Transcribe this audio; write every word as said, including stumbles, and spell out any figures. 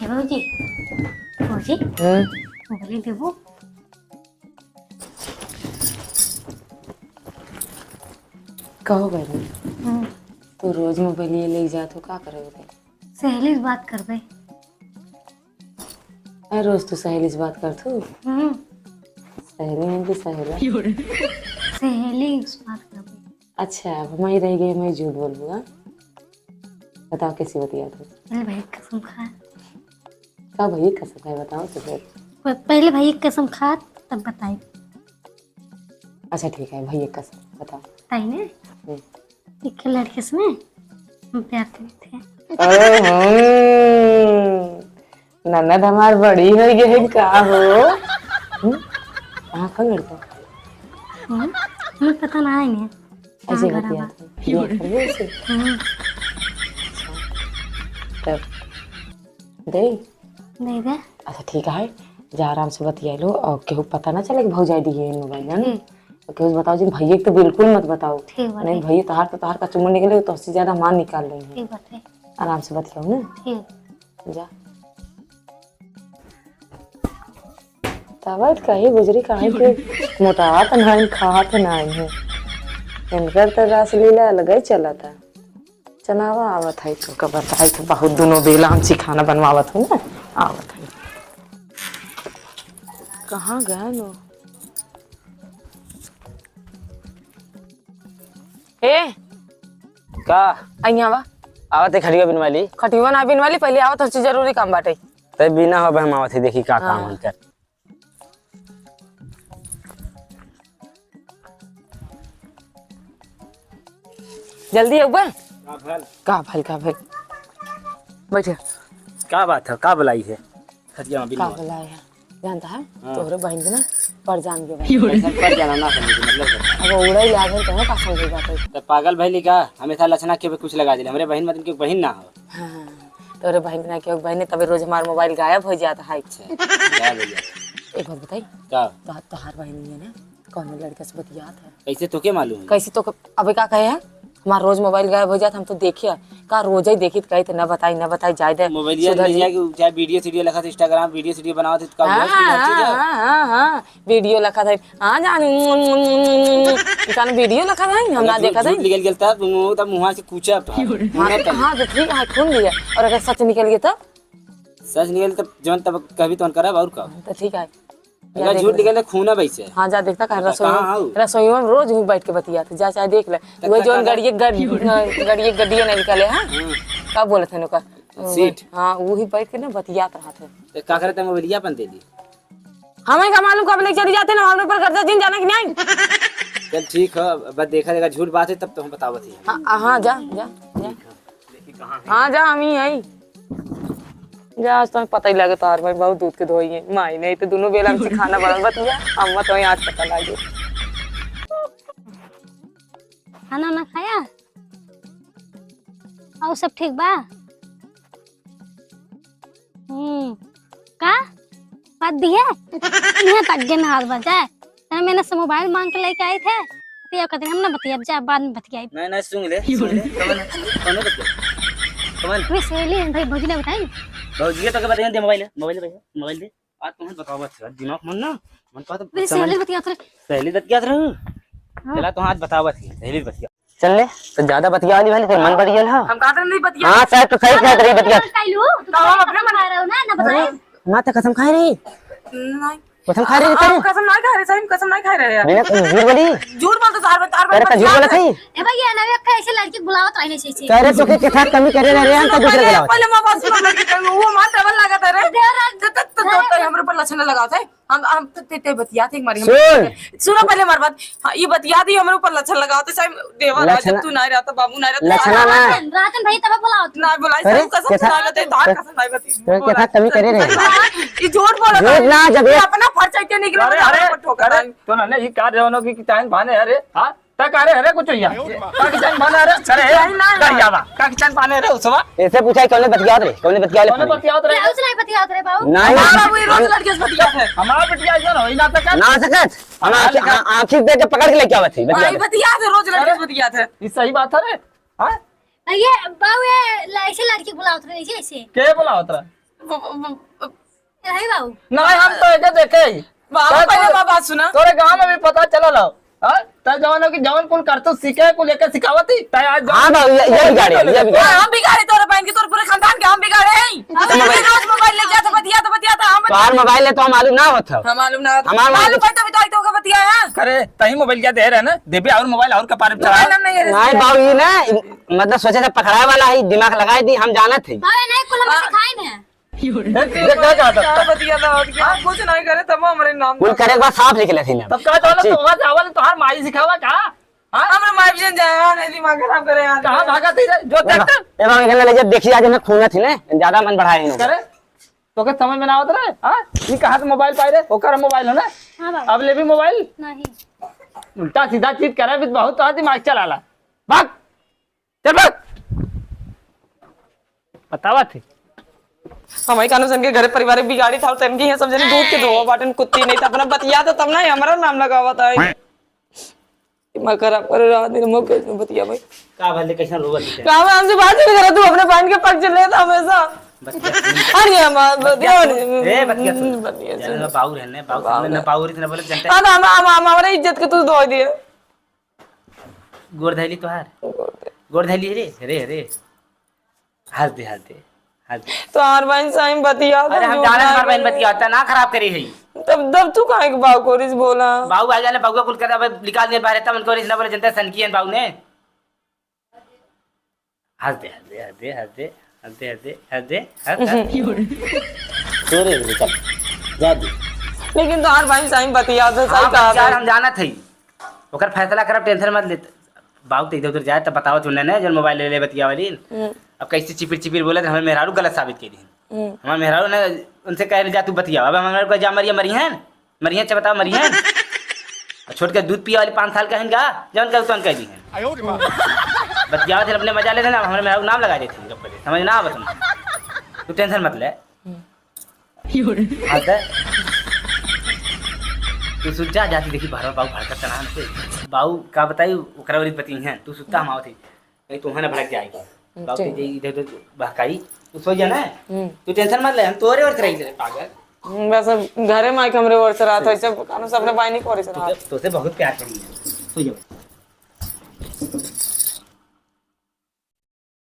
हे भौजी, भौजी, हम्म। मोबाइल देबो? कहो बहिनी, हम्म। तू रोज मोबाइल ये लेके जात हो, का करे बदे? सहेली से बात करबे। अरे रोज तू सहेली से बात करत हो? हम्म। सहेली है कि सहेला? सहेली से बात करबे। अच्छा, अब मैं रह गई, मैं झूठ बोलबू, हाँ? बताओ कैसी बतियात हो? पहले भाई कसम खा। का भाई कसम खाए, बताओ तो फिर। प-, पहले भाई कसम खा, तब बताई। अच्छा ठीक है, भाई कसम बताओ। बताई ने? हम्म। एक लड़के से में हम प्यार करते हैं। ओहो, ननद हमार बड़ी हो गई है का हो? हम्म? कहाँ का लड़का? हम्म? हमें पता ना है ने। ऐसे कहाँ घर बतियात आवा? है? ये घर में से? हम्म। तब दे? दे दे। अच्छा ठीक है, जा आराम से बतिया लो और केहू पता ना चले कि भौजाई दिए है मोबाइल, है ना? हम्म। और केहू से बताओ जिन भैया के तो बिल्कुल मत बताओ। ठीक बात नहीं है। भैया तोहार तो तोहार का चुम्मा निकले तो उससे ज्यादा मार निकाल लेंगे। ठीक बात है। आराम से बतियाओ ना। ठीक। जा। तब कही बुजरी काहे के मोटात नाइन, खात नाइन है। इनकर तो रासलीला अलग ही चलता। चनावा आवत है, तोका बताई तो बहुत दुनो बेला हम चिखाना बनवावत हूँ ना, आवत है। कहाँ गए लो? ए, का? अइया आवा। आवत है खटिया बिनवाली। खटिया ना बिनवाली, पहले आवत है, जरूरी काम बाटे। ते बिना हो हम आवत है, देखी का काम हाँ। है कर। जल्दी अउबे। का भल? का भल, का भल? बैठे। का बात है? का बुलाई है? खटिया में का बिनवा। बुलाई है? जानता है? हाँ। तोहरे बहिन के ना पर जान के बा। कैसे पर जाना ना समझे, मतलब क्या? अब उड़ाई लागल तो का समझे बात है? तो पागल भइली का? हमेशा लक्षणा के कुछ लगा दिले। हमरे बहिन मतलब कि बहिन ना हो। हाँ, तोरे बहिन ना के बहिन, तबे रोज हमार मोबाइल गायब हो जात है। अच्छा, गायब हो जात। एक बात बताई? का? तो, तोहार बहिन है ना, कौनो लड़का से बतियात है। कैसे तोके मालूम है? कैसे तो, अबे का कहे है? हमार रोज मोबाइल गायब हो जात, हम तो देखिए, का रोज ही देखित कही तो न बताई, न बताई, जाए दे। मोबाइलिया सुधर ले जी। जाके चाहे वीडियो सीडियो लखत, Instagram वीडियो सीडियो बनावत है, तो का हाँ, उधर की हर चीज है? हाँ, हाँ, हाँ, वीडियो लखत है। हाँ, जान, इकान वीडियो लखत है, हम अगर ना झूठ, देखत है। झूठ निकल गेल तब, मुंह, तब मुंह से कूचब। हाँ, मुंह तो, तब। हाँ, तो ठीक है, खून दिया। और अगर सच निकल गया तब? सच निकल तब जवन तब कभी तो करब और का? तो ठीक है। अगर झूठ निकल तो खून है वैसे। हाँ, जा देखता कहाँ तो रसोई कहाँ में, हऊ? रसोई में रोज हूँ बैठ के बतियात, जा चाहे देख ले। तो वही का, जवन का, गड़िए गड़-, गड़िए गड्डिए नहीं निकले, हाँ? हम्म। का बोलत है ओका? सीट। हाँ, वही बैठ के ना बतियात रहत है। तो का करे, तब मोबाइलिया अपन दे दी। हमें का मालूम कब ले चली जाते ना, हमरे पर कर्जा जिन जाना कि नहीं? चल ठीक है, अब देखा जाएगा, झूठ बात है तब तो हम बतावत ही। हाँ, हाँ, जा, जा, जा। हाँ, जा, हम ही आई। जा, आज तो पता ही लगे तोहार भाई बहुत दूध के धोई है। माई नहीं तो दोनों बेला में से खाना बनल बतिया, अम्मा तो आज पता लगे। खाना ना खाया? और सब ठीक बा? हम्म, का? बात दिए? इहाँ तक गेन हाथ बजाए। तने मैंने से मोबाइल मांग के लेके आई थे। तो ये कहते हम ना बतिया, जा बाद में बतियाई। नहीं, नहीं, सुन ले, सुन ले। कौन है? कौन है बतिया? कौन? वे सहेली है भाई, भौजी ने बताई। भौजी तो के बताई, दे मोबाइल, मोबाइल दे भैया, मोबाइल दे। आज तुम्हें बतावत है, दिमाग मन ना, मन का तो वे समझ सहेली बतियात रहे। सहेली बतियात रहे। हाँ। चला, तो आज बतावत है, सहेली बतिया। चल ले, तो ज्यादा बतिया वाली भले, फिर मन बढ़ गेल हो। हम कहा नहीं बतिया। हाँ, सर, तो सही कहत रही बतिया। काइलू, तो हम अपने मन रहे हो ना, ना बताए। माँ तो कसम खाए रही। नहीं। कसम खा रही हम तू? कसम नहीं खा रहे, सही में कसम नहीं खा रहे हैं। बिना झूठ बोली? झूठ बोलते सार बता, अरे, का झूठ बोलत है? ए भैया, ना एक ऐसे लड़की बुलावत रही नहीं, सही से। अरे, तो के, के साथ कमी करे रहे, हम तो दूसरे बुलावत। पहले माँ बात सुनो, लड़की का वो माँ डबल लगा था रे। देवराज। तो, तो, तो, तो, तो हमरे पर लक्षण लगावत है। हम, हम तो ते, ते बतियात ही मारी, हम सुन। सुनो पहले हमारी बात। हाँ, ये बतियात ही हमरे ऊपर लक्षण लगावत है, सही देवर आज लक्षण तू ना रहता, बाबू ना रहता। लक्षण ना। राजन, राजन भाई तब बुलाओ। ना बुलाई, अरे, सही कसम कैसा, सुना लेते, तार कैसा, कसम नहीं बती। तो कैसा कमी करे रहे? ये झूठ बोला झूठ था। ना, जब ये ये अपना फर्ज है, क्या निकला अरे, बता, अरे, ऊपर ठोका अरे, था। तो ना, ना, ये क्या जवानों की, की टाइम भाने, अरे, हाँ? ता का रे, अरे, कुछ या? ता की चैन बांधा रे, अरे, नहीं, नहीं, नहीं। का यावा? ता की चैन बांधे रे, उसवा? ऐसे पूछा है, कौन बतियात रे? कौन बतियात रे? कौन बतियात रे? क्या उसने बतियात रे, बाबू? नहीं। बाबू, ये रोज लड़के से बतियात है। हमारा बिटिया ऐसा ना हो, ना सकत। ना सकत। हम आँखी, आ-, आँखी देख के पकड़ के लेके आवत है, बतियात भाई, है। बतियात है, रोज लड़के से बतियात है। ये सही बात है रे? हाँ? ये बाबू, ये ला, ऐसे लड़की बुलावत रहे, ऐसे, ऐसे। के बुलावत रहा? ब-, ब-, ब-, ए, हे बाबू। नहीं, हम तो एके देखे ही। बाबू, का पहले तोरे, हमार बात सुना। तोरे गाँव में भी पता चलल हो। हाँ? तै जवन हो कि जवन कुल करतूत सीखे, कुल एके सिखावत ही। तै आज जवन हाँ बाबू, ये, ये बिगाड़े, ये बिगाड़े। हाँ, हम बिगाड़े तोरे बहन के, तोरे पूरे खानदान के हम बिगाड़े हैं। हम रोज मोबाइल ले जाता, बतियाता, बतियाता, हम तोहार मोबाइल है तो हम मालूम ना होत हो। हाँ, मालूम ना होत। हमार मालूम मालूम है तो, तो, तो, तो बतिया है। करे, तहीं मोबाइल क्या दे रहे हैं ना? देबे और मोबाइल और कपार पे चढ़ा। मोबाइल हम नहीं है। नहीं बाबू, ये ना, मतलब सोचे से पकड़ाए वाला है, दिमाग लगाए दी, हम जानत है। अरे नहीं, कुल हम हाँ। सिखाए ना। ए, ये क्या कहता? क्या बतिया था और क्या? हाँ, कुछ नहीं करे, तब हमरे नाम कुल करे के बाद साफ लिख लेती ना। तब का चाहला? ठीक। तो वहाँ चावल तोहार माई सिखावा का? हाँ? हमरे माई भी जाए, हाँ, नहीं दिमाग खराब करे, हाँ। कहाँ भागा थी रे? जो ए बा-, देखता। ए बाबू, इन्हें ले जा, देखी आज इन्हें खून थी ने, ज्यादा मन बढ़ाए इन्होंने। करे? तोके समझ में ना आवत रहे? हाँ? ई कहाँ से मोबाइल पाई रे? ओकर मोबाइल हो ना? हाँ बाबू। अब लेबी मोबाइल? नहीं। उल्टा सीधा चीज करे भी बहुत तोहार दिमाग चलाला। भाग। चल भाग। बतावा थे। हमरे कानू सन के घरे परिवार बिगाड़ी था, तन की है सब जने दूध के धोवा बाटन कुत्ती नहीं था, अपना बतिया तो तब ना हमरा नाम लगावा था। दिमाग खराब करे रहा दिन, मुँह कैसे बतिया भाई। का भले कैसन रोवत है? का मैं हमसे बात नहीं करा, तू अपने बहन के पक्ष लेता हमेशा। बतिया सुन। अरे हमार बतिया बतिया सुन। ए, बतिया सुन। बतिया जाने सुन। ना बाऊ रहने, बाऊ बाऊ सामने ना ना। बाऊ रही, ना बोले जनता। हाँ, तो हम, हम, हम, हमारे इज्जत के तू धो दिए। गोड़ धैली तोहार। गोड़ धै- गोड़ धैली रे, रे, रे। हंस दे, हंस दे, हंस दे। तोहार बहन से हम बतिया अरे, हम जाने हमार बहन बतिया, तना खराब करी है। तब, तब तू काहे के बाऊ कोरिस बोला? बाऊ आ गया ना, बाऊ का कुल कर, अब निकाल दे बाहर, तब उनको रिश्ता बोले, जनता सन की है बाऊ ने। हंस दे, हंस दे, हंस दे, हंस दे, हंस दे, हंस दे, हंस, हंस। तोरे निकल, जा दे। लेकिन तोहार बहन से हम बतिया, तो सही हाँ, कहा यार, था। हम जानत है। ओकर फैसला करब, tension मत ले। बाऊ तो इधर उधर जाए तब बतावत उन्हें ने, जौन मोबाइल ले ले बतिया वाली। हम्म। अब कैसे चिपिर चिपिर बोले तो हमें मेहरारू गलत साबित कर दी। हम्म। हमारे मेहरारू ने उनसे कह जा तू बतिया। अब हमारे मेहरारू को जा मरिया मरी हैं, मरी हैं, अच्छा बताओ मरी हैं। और छोट के दूध पिया वाली पाँच साल का है इनका, जौन कह तुम कह दी हैं। बतियावत है अपने मजा लेते ना, हमारे मेहरारू नाम लगा देते हैं, समझ ना आवत तुम। तू tension मत ले। हम्म। हाँ, दे। तू सुत जा, जाती देखी बाहर बाऊ भड़कत तना हमसे। बाऊ का बताई, ओकरा वाली पति हैं, तू सुता हम आवत ही। नहीं तो वहाँ ना भड़क जाएगी। बाऊ ठीक। के जे इधर उधर बहकाई, तू सो जा ना। हम्म। तू tension मत ले, हम तोरे ओर से रही ले, पागल। हम्म, बस अब घरे माइक हमरे ओर से रहत है, सब कानून से अपने बाई नहीं करे से तू रहत। तो, तो से बहुत प्यार करी है। सो जा।